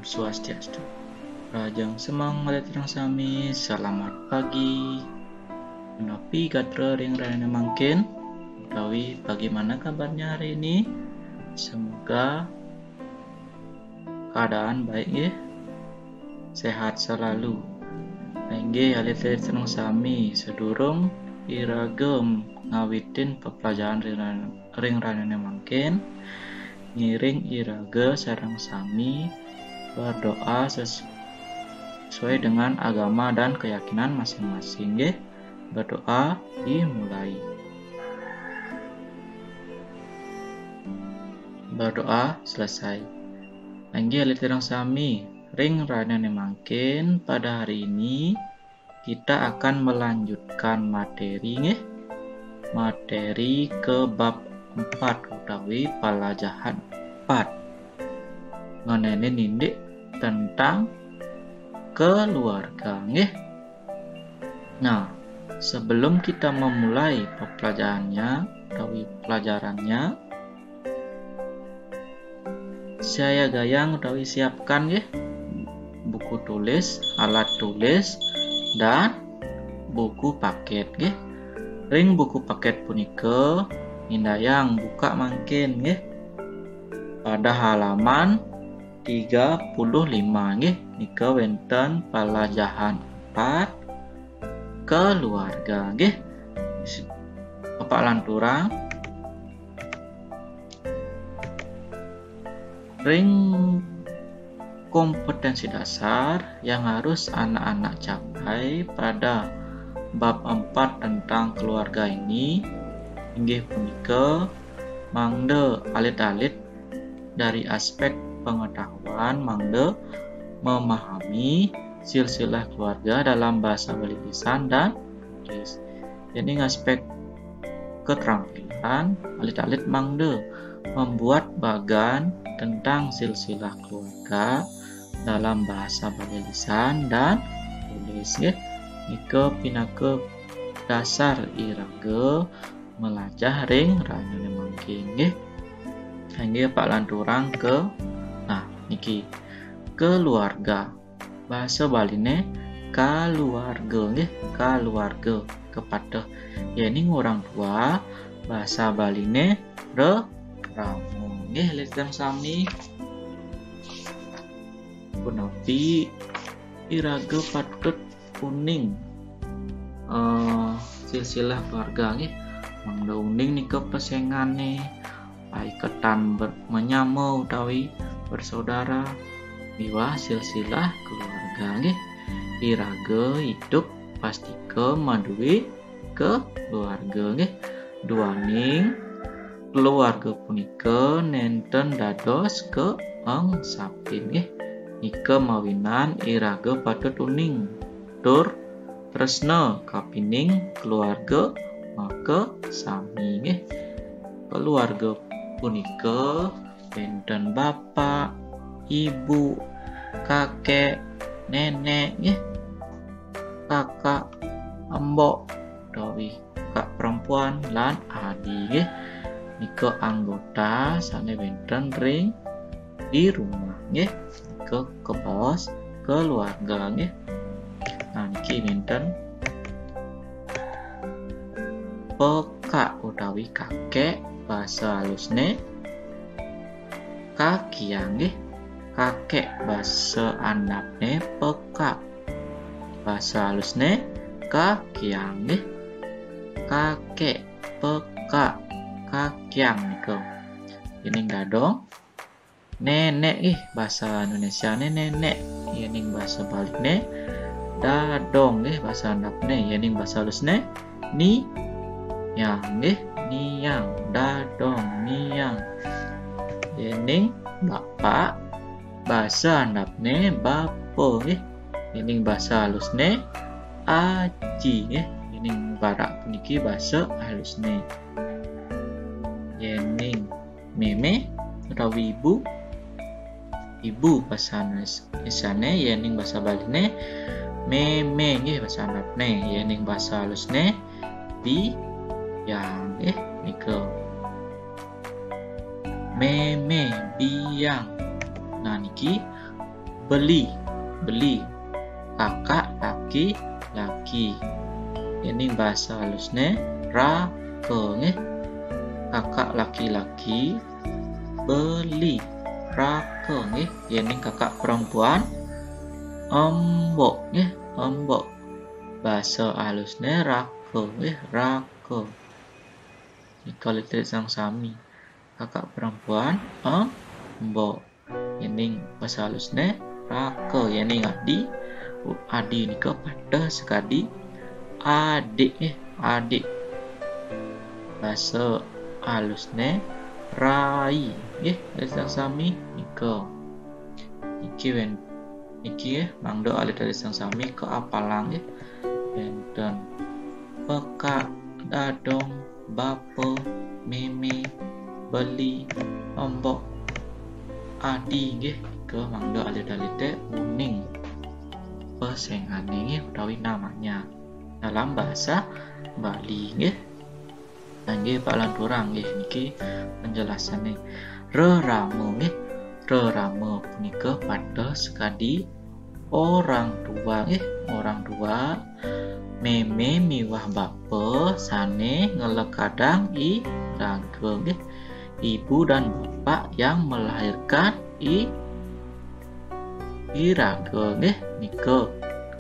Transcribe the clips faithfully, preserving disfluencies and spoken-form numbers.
Swastiastu. Rahajeng semeng malih sareng sami, selamat pagi. Punapi gatra ring rahinane mangkin? Utawi bagaimana kabarnya hari ini? Semoga keadaan baik nggih. Sehat selalu. Inggih alit-alit sareng sami, sadurung iraga ngawitin peplajaran ring rahinane mangkin, ngiring iraga sareng sami berdoa ses-, sesuai dengan agama dan keyakinan masing-masing nggih. Berdoa dimulai. Berdoa selesai. Inggih alit-alit sareng sami, ring rahinane mangkin pada hari ini kita akan melanjutkan materi nggih. Materi ke bab empat utawi palajahan empat. Ngenenin indik tentang keluarga nggih. Nah, sebelum kita memulai pepelajarannya utawi pelajarannya, saya gayang utawi siapkan nggih buku tulis, alat tulis, dan buku paket nggih. Ring buku paket punika, indayang buka mangkin nggih. Pada halaman tiga puluh lima nggih, nika wenten palajahan empat, keluarga nggih. Bapak lanturang. Ring kompetensi dasar yang harus anak-anak capai pada bab empat tentang keluarga ini inggih punika mangda alit-alit dari aspek pengetahuan mangda memahami silsilah keluarga dalam bahasa Bali lisan dan tulis. Yening aspek keterampilan, alit-alit mangda membuat bagan tentang silsilah keluarga dalam bahasa Bali lisan dan tulis nggih. Nika pinaka dasar iraga melajah ring rahinane mangkin nggih. Inggih Pak lanturang ke, nah, niki keluarga. Bahasa Baline kaluwarga nggih, kaluwarga kepateh. Yening orang tua, bahasa Baline rerama nggih, alit-alit sami. Punapi iraga patut uning, eh, silsilah keluarga nggih. Mangda uning nika pesengane, paiketan ber-, menyama utawi bersaudara, miwah silsilah keluarga nggih. Iraga idup pastika maduwe keluarga nggih. Duaning keluarga punika nenten dados kaengsapin nggih. Nika mawinan iraga patut uning tur tresna kapining keluarga makasami nggih. Keluarga punika wenten bapak, ibu, kakek, nenek nggih, kakak, embok, utawi kakak perempuan lan adi nggih. Nika anggota sane wenten ring di rumah nggih. Nika kabaos keluarga nggih. Nah, niki wenten pekak utawi kakek, basa alusne kakiang nggih. Kakek basa andapne pekak. Basa alusne kakiang nggih. Kakek, pekak, kakiang nika. Yening dadong nenek nggih, basa Indonesiane nenek. Yening basa Baline dadong nggih, basa andapne. Yening basa alusne ni yang nggih, niang, dadong, niang. Yening bapak, basa andapne bapa nggih. Yening basa alusne aji nggih. Yening barak puniki basa alusne. Yening meme utawi ibu, ibu basa Indonesiane, yening basa Baline meme nggih, basa andapne. Yening basa alusne biang nggih nika. Meme, biang. Nah, niki Beli, beli. Kakak laki-laki. Yéning basa alusné raga nggih. Kakak laki-laki, beli, raga nggih. Yéning kakak perempuan, embok nggih, embok. Basa alusné raga nggih, raga. Nika alit-alit sareng sami. Kakak perempuan, embok. Yéning basa alusné raga, yéning adi, adi nika padha sakadi adik nggih, adik. Basa alusné rai nggih, alit-alit sareng sami nika. Niki wén-, niki nggih, mangda alit-alit sareng sami kaapalang nggih. Wénten pekak, dadong, bapa, mémé, beli, embok, adi nggih, nika mangda alit-alité uning pesengané nggih utawi namanya dalam bahasa Bali nggih. Nah, nggih, Pak Lanturang nggih, niki penjelasané. Rerama nggih. Rerama punika padha sakadi orang tua nggih, orang tua. Mémé miwah bapa sané nglekadang iraga nggih. Ibu dan bapak yang melahirkan i-, iraga nggih, nika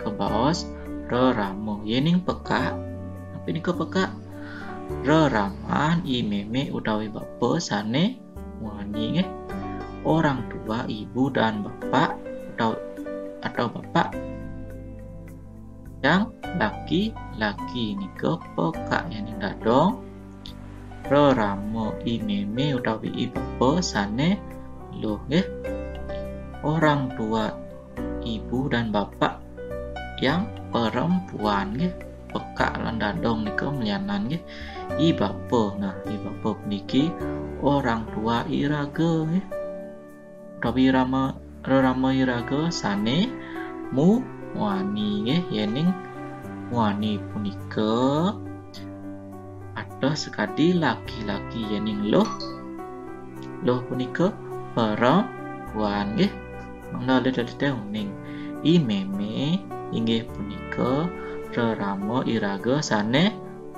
kabaos rerama. Yéning pekak, napi nika pekak? Reraman i mémé utawi bapa sané muani nggih. Orang tua, ibu dan bapak atau, atau bapak yang laki-laki nika pekak, yéning dadong. Rerama i mémé utawi i bapa sané luh nggih. Orang tua, ibu dan bapak yang perempuan nggih. Pekak lan dadong nika malianan nggih. I bapa, nah, i bapa puniki orang tua iraga nggih. Utawi rama, rerama iraga sané mu-, muani nggih, yéning muani punika padha sakadi laki-laki, yéning luh, luh punika perempuan nggih. Mangda alit-alité uning. I mémé inggih punika rerama iraga sané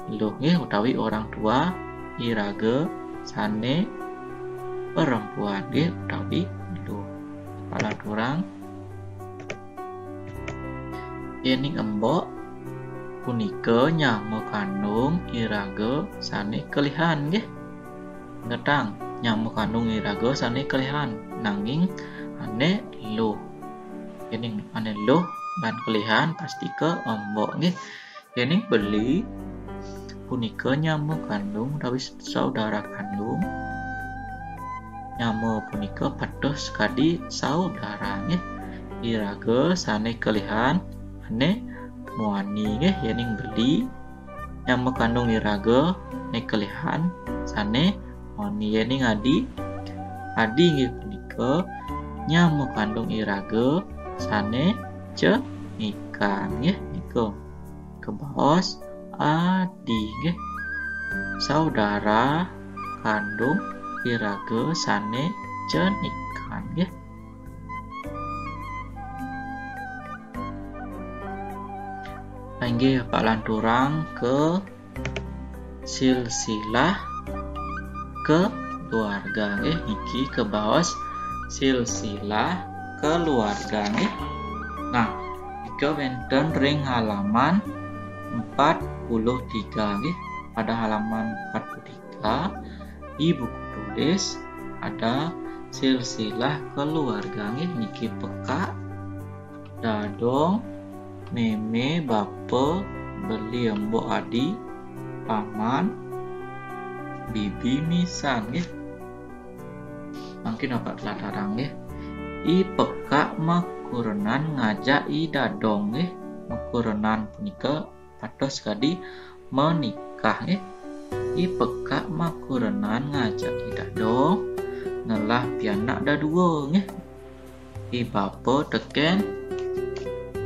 luh nggih, utawi orang tua iraga sané perempuan nggih utawi luh. Pak Lanturang. Yéning embok punika nyama kandung iraga sané kelihan nggih. Ngetang, nyama kandung iraga sané kelihan, nanging ané luh. Yéning ané luh lan kelihan pastika embok nggih. Yéning beli punika nyama kandung utawi saudara kandung. Nyama punika padha sakadi saudara nggih. Iraga sané kelihan ané muani nggih, yéning beli nyama kandung iraga né kelihan sané muani, yéning adi, adi nggih punika nyama kandung iraga sané cenikan nggih nika. Kabaos adi nggih. Saudara kandung iraga sané cenikan nggih. Inggih, Pak Lanturang ke silsilah keluarga nggih, niki kabaos silsilah keluarga nggih. Nah, nika wénten ring halaman empat puluh tiga nggih. Pada halaman empat puluh tiga, i buku tulis ada silsilah keluarga nggih, niki pekak, dadong, mémé, bapa, beli, embok, adi, paman, bibi, misan nggih. Mangkin Bapak telatarang nggih. I pekak makurenan ngajak i dadong nggih. Makurenan punika pados kadi menikah nggih. I pekak makurenan ngajak i dadong ngelah pianak dadua nggih. I bapa tekén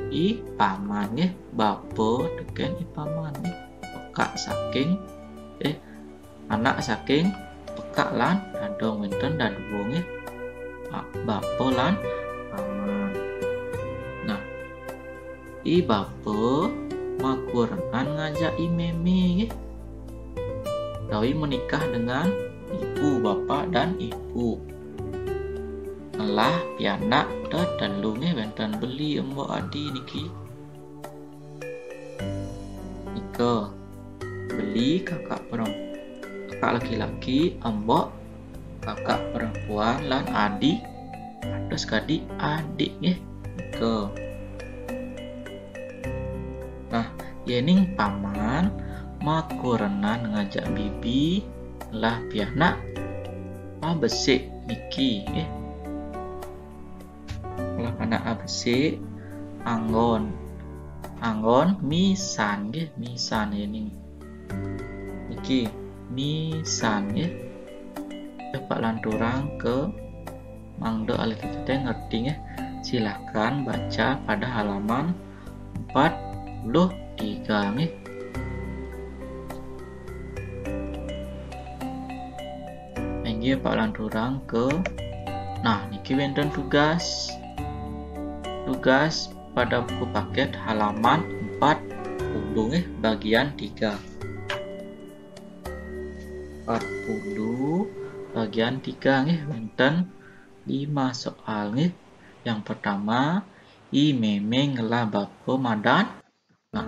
i paman nggih, bapa tekén i paman nggih. Pekak saking, eh, anak saking pekak lan dadong wénten dadua nggih. Pa-, bapa lan paman. I bapa makurenan ngajak i mémé nggih. Utawi menikah dengan ibu, bapak dan ibu. Ngelah pianak tetelu nggih, wénten beli, embok, adi niki. Nika, beli kakak perem-, kakak laki-laki, embok, kakak perempuan, lan adi, atus kadi adik nggih. Nika. Nah, yéning paman makurenan ngajak bibi ngelah pianak abesik niki nggih. Ngelah pianak abesik anggon, anggon misan nggih, misan yéning niki, misan nggih. Pak lanturang ke mangda alit-alité ngerti nggih. Silakan baca pada halaman empat puluh tiga nggih. Inggih Pak lanturang ke. Nah, niki wénten tugas. Tugas pada buku paket halaman empat puluh nggih, bagian tiga. Empat puluh bagian tiga nggih, wénten lima soal nggih. Yang pertama, i mémé ngelah bapa madan. Nah,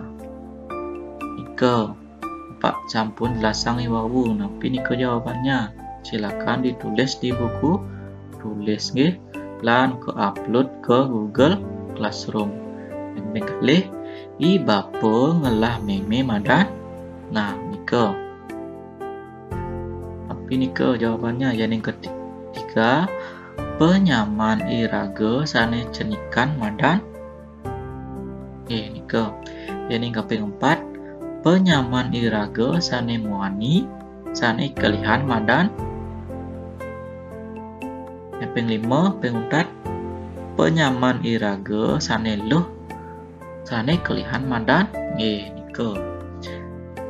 nika Pak sampun jelasang i wau, napi nika jawabannya. Silakan ditulis di buku tulis nggih, lan ke upload ke Google Classroom. Yang kalih, i bapa ngelah mémé madan. Nah, nika. Napi nika jawabannya? Yéning ketiga, penyaman iraga sané cenikan madan. Nggih, nika. Yéning kaping empat, penyaman iraga sané muani, sané kelihan madan. Kaping lima, ping untat, penyaman iraga sané luh, sané kelihan madan. Nggih, nika.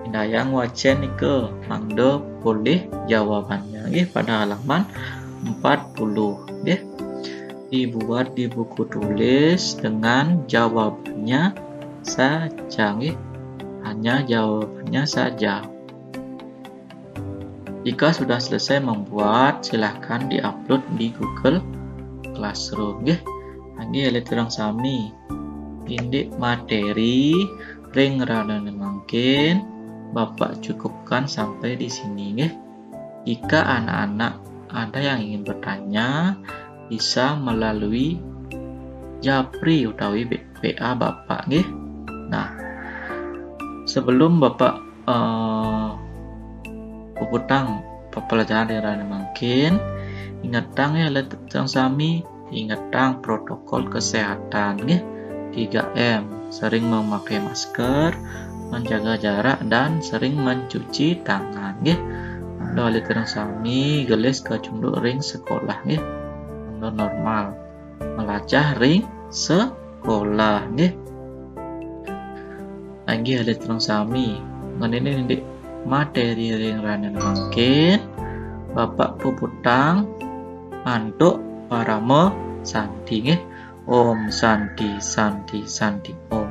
Indayang wacén nika, mangda polih jawabannya nggih pada halaman empat puluh nggih. Dibuat di buku tulis dengan jawabannya saja nggih. Hanya jawabannya saja. Jika sudah selesai membuat, silahkan di-upload di Google Classroom nggih. Nggih, alit-alit sami. Indik materi ring rahinané mangkin Bapak cukupkan sampai di sini nggih. Jika anak-anak ada yang ingin bertanya, bisa melalui japri utawi W A Bapak nggih. Nah, sebelum Bapak eh, puputang pepelajaran ring rahinané mangkin, ingetang ya alit-alit sami, ingetang protokol kesehatan nggih, tiga M, sering memakai masker, menjaga jarak, dan sering mencuci tangan nggih. Mangda alit-alit sami gelis kacunduk ring sekolah nggih. Mangda normal melajah ring sekolah nggih. Inggih alit-alit sami, ngenénin indik materi ring rahinané mangkin, Bapak puputang antuk parama santi nggih. Om Santi, Santi, Santi, Om.